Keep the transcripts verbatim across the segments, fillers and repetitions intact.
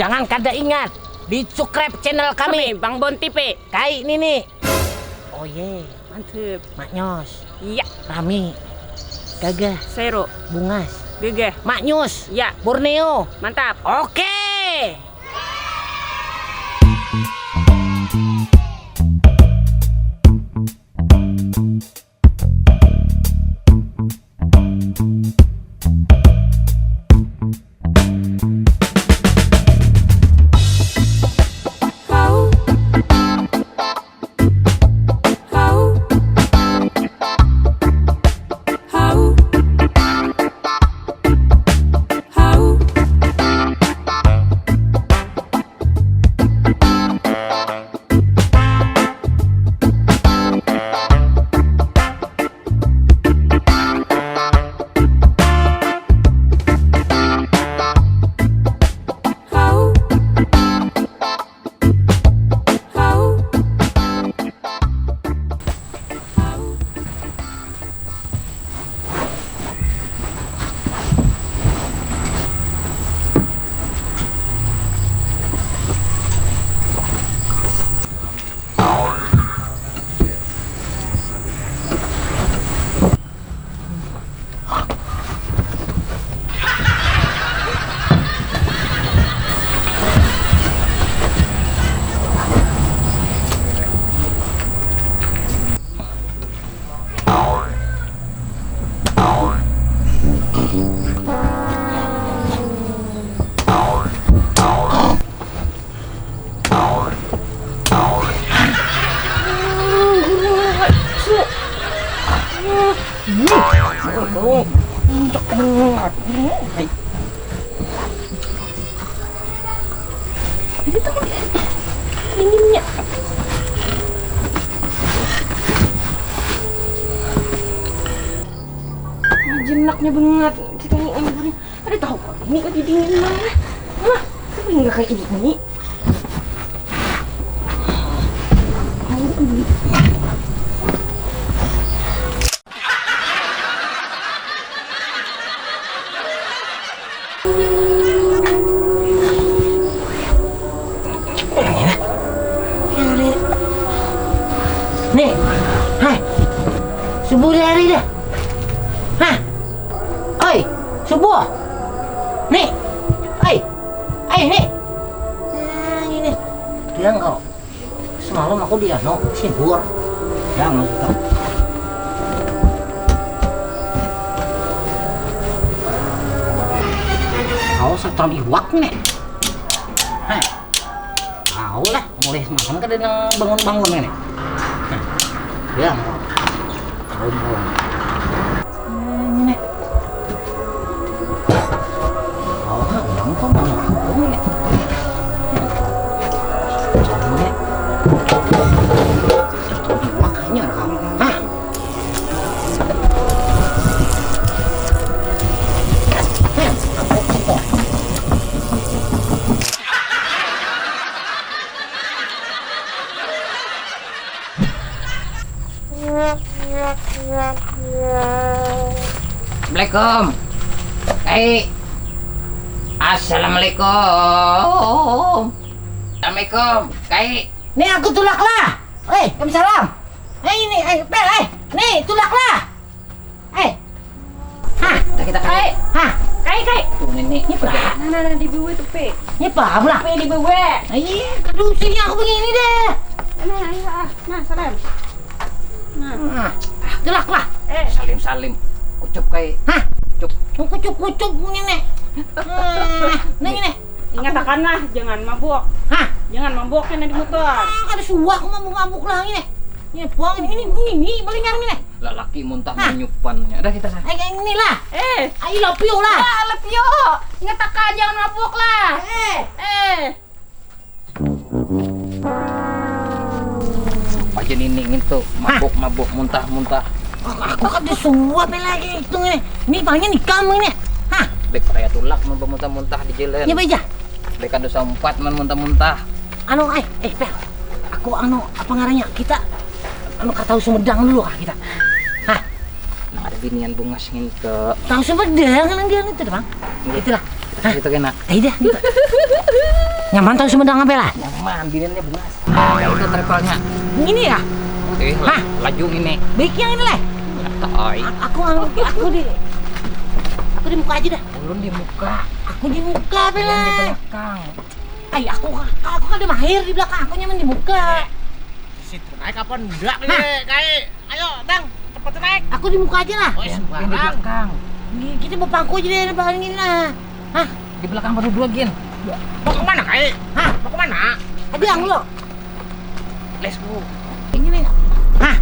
Jangan kada ingat di subscribe channel kami, Bang Bon T V. Kai nini. Oh ye. Mantep. Maknyos. Iya. Rami. Gagah. Sero. Bungas. Gagah. Maknyus. Ya. Borneo. Mantap. Oke. Jadi tahu dia dinginnya. Jinaknya banget. Kita ini ada tahu kok ini lagi dingin banget. Nah, tapi nggak kayak ini. Nih, hai, subuh udah hari dah. Hah, oi, subuh. Nih, oi, oi, nih. Nah, ini. Bilang kau. Semalam aku di anu, sibur. Jangan suka. Kau setrum iwak nih. Hah. Kau lah, mulai semalam kada nang bangun-bangun nih. Hah. Bilang kau. Kau mau. Ini. Oh, orang kok mau aku ini. Ini. Makanya orang. Hah? Assalamualaikum. Kai. Assalamualaikum. Assalamualaikum. Kai. Nih aku tulak lah. Hei, kami salam. Hei, ini, hei, pel, hei. Nih, tulak lah. Eh. Hah? Dah kita kai. Hah? Kai, kai. Tuh nenek. Ini apa? Nah, nah, nah, di bawah tuh, Pe. Ini apa? Apa lah? Pe di bawah. Iya, aduh sini aku begini deh. Nah, ayo ah. Nah, salam. Nah. Nah, gelak lah. Eh. Salim, salim. Kucup kai. Hah? Kucup. Mau kucup-kucup nenek. Nah, nah, ini. Ingatakanlah, jangan mabuk. Hah? Jangan mabuk kena di motor. Ah, kada suah aku mabuk-mabuk lah ini. Ini buang ini, ini, ini, ini, paling ngarang ini. Lalaki muntah manyupannya. Dah kita sana. Eh, yang inilah. Eh. I love you lah. Ya, I love you. Ingatakan, jangan mabuk lah. Eh. Eh. Apa aja nih, nih, ngintu. Mabuk, mabuk, muntah, muntah. Aku kada suah lagi itu ini. Ini palingnya nikam ini. Hah? Bek kaya tulak mun bamuntah-muntah di jalan. Iya, baik ya. Bek kada sampat mun muntah-muntah. Anu, eh, eh, Pel. Aku anu, apa ngarannya? Kita anu ka tahu Sumedang dulu kah kita? Hah? Nah, ada binian bungas ngintu. Tahu Sumedang nang dia itu, Bang. Iya. Itulah. Kita Gitu kena. Ayo dah, gitu. Nyaman tau Sumedang apa lah? Nyaman, bilinnya belas. Nah, itu travelnya. Ini ya? Eh, Hah? Laju ini. Baik yang ini lah. Oi. A- aku aku aku di aku di muka aja dah. Ulun di muka. Aku di muka apa lah? Di belakang. Ay, aku aku kan ada mahir di belakang. Aku nyaman di muka. Situ naik apa ndak nih, Kai? Ayo, Tang, cepet naik. Aku di muka aja lah. Oh, sembarang. Yang di belakang. Kita bapangku aja deh, bakalan ini lah. Hah? Di belakang baru dua, Gin. Mau kemana, Kai? Hah? Mau kemana? Tadi yang lo. Let's go. Ini nih. Hah?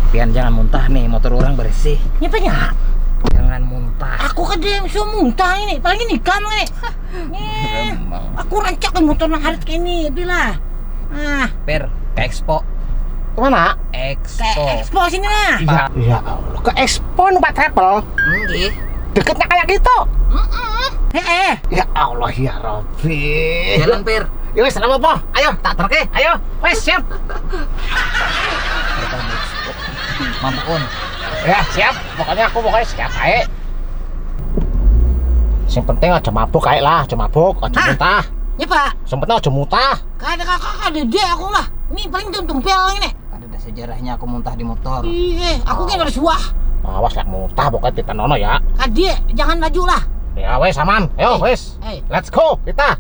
Pian jangan muntah nih, motor orang bersih. Nyapanya? Jangan muntah. Aku kan dia yang suruh muntah ini, paling ini kamu nih. Hah? Nih, aku rancak motor nang harit kayak ini, bila. Ah. Per, ke Expo. Kemana? Expo. Ke Expo sini lah. Ya, ya Allah, ke Expo numpak travel. Enggih. Deketnya kayak gitu. Mm-mm. Heeh. Ya Allah, ya Rabbi. Jalan, Per. Ya wes, apa-apa. Ayo, tak terke. Ayo. Wes, siap. Mampun. Ya, siap. Pokoknya aku pokoknya siap ae. Sing penting aja mabuk ae lah, aja mabuk, aja Hah? Muntah. Ya, Pak. Sing penting aja muntah. Kada kakak kada dia aku lah. Ini paling tumpel ini. Kada ada sejarahnya aku muntah di motor. Iya, aku kan harus wah. Awas lah muntah pokoknya kita nono ya. Kadi, jangan maju lah. Ya wes aman. Yo wes. Let's go kita.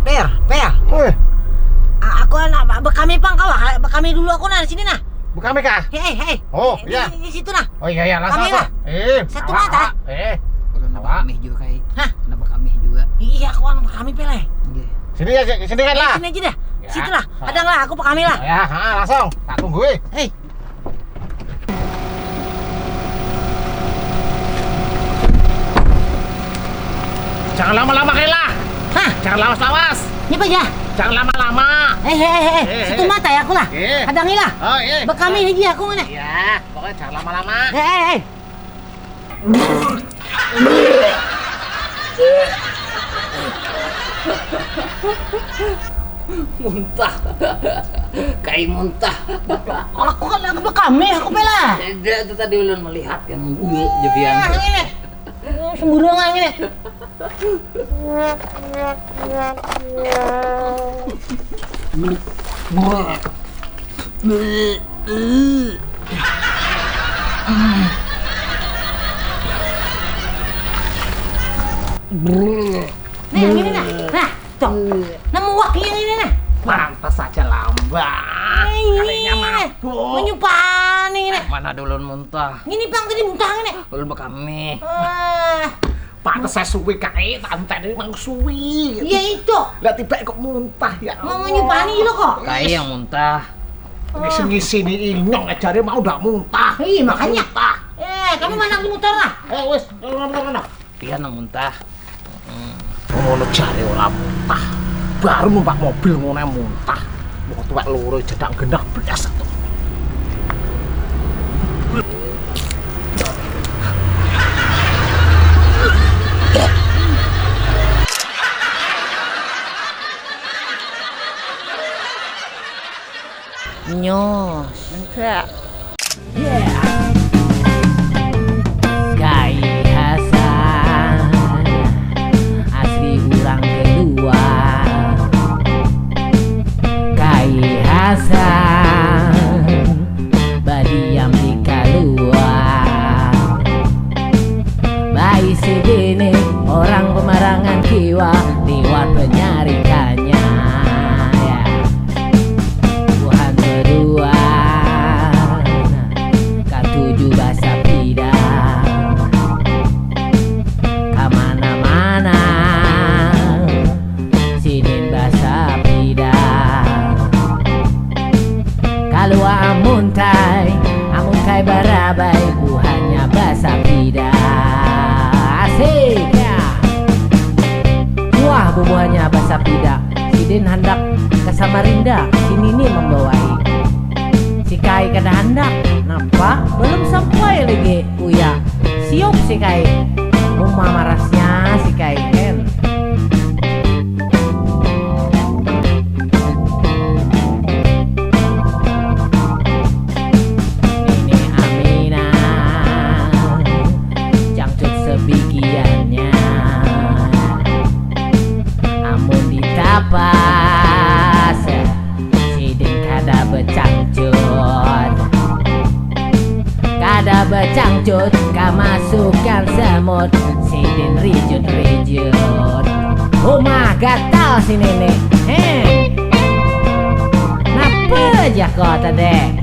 Per, Per. Weh. A- aku anak ba- bekami pang kawa, bekami dulu aku nah di sini nah. Bekami kah? Hei, hei. Oh, di, iya. Di, di situ nah. Oh iya iya, langsung. Kami lah. Eh, satu mata. Eh. Kalau nabak amih juga kai. Hah? Nabak amih juga. Iya, aku anak bekami pele. Sini ya, sini kan lah. Sini aja dah. Ya. Situ lah. Ada lah, aku bekami lah. Ya, ha, langsung. Tak tunggu eh. Hei. Jangan lama-lama Kela. Hah? Jangan lawas-lawas. Ini apa ya? Jangan lama-lama. Eh, eh, eh, eh. Eh, situ eh. Mata ya aku lah. Eh. Hadangi lah. Oh, eh. Bekami lagi aku mana? Iya, pokoknya jangan lama-lama. Eh, eh, eh. Muntah. Kai muntah. Aku kan aku bekami aku pela. Tidak, itu tadi ulun melihat yang jepian. Semburangan ini. Nah, yang ini nah. Nah, tuh. Nemu wak yang ini nah. Pantas saja lambat. Kalinya mabuk. Menyupani nah. Mana dulun muntah. Ini pang tadi muntah ini. Ulun bekami. Ah. Pantes saya suwi kai tante ini mang suwi. Iya itu. Lah tiba kok muntah ya. Mau menyupani lo kok. Kai yang muntah. Ngisi ngisi ni inyong aja mau udah muntah. Iya makanya. Muntah. Eh kamu mana aku mutar lah. Eh wes, mana mana mana. Iya nang muntah. Ngono jare ora muntah. Baru numpak mobil ngono muntah. Wong tuwek loro jadang gendah blas satu. Nyos. Enggak. Kai Hasan asli urang Kelua. Kai Hasan badiam di Kelua. Baisi bini orang pemarangan kiwa liwat penyarikannya. Ya. Buhan kedua katuju basapida kamana-mana sidin basapida. Kalua amuntai, amuntai barabai. Hei, ya. Wah, bubuhannya basapida. Sidin handak ke Samarinda, si Nini membawai. Si Kai kada handak. Napa? Belum sampai lagi. Uya, siok si Kai. Uma marasnya si Kai, hen. Nini Aminah, jangcut sebigiannya. Amun ditapas, sidin kada becangcut. Kada becangcut, kamasukan semut, sidin rijut-rijut. Uma gatal si Nini. Hen. Napa jar ko tadi?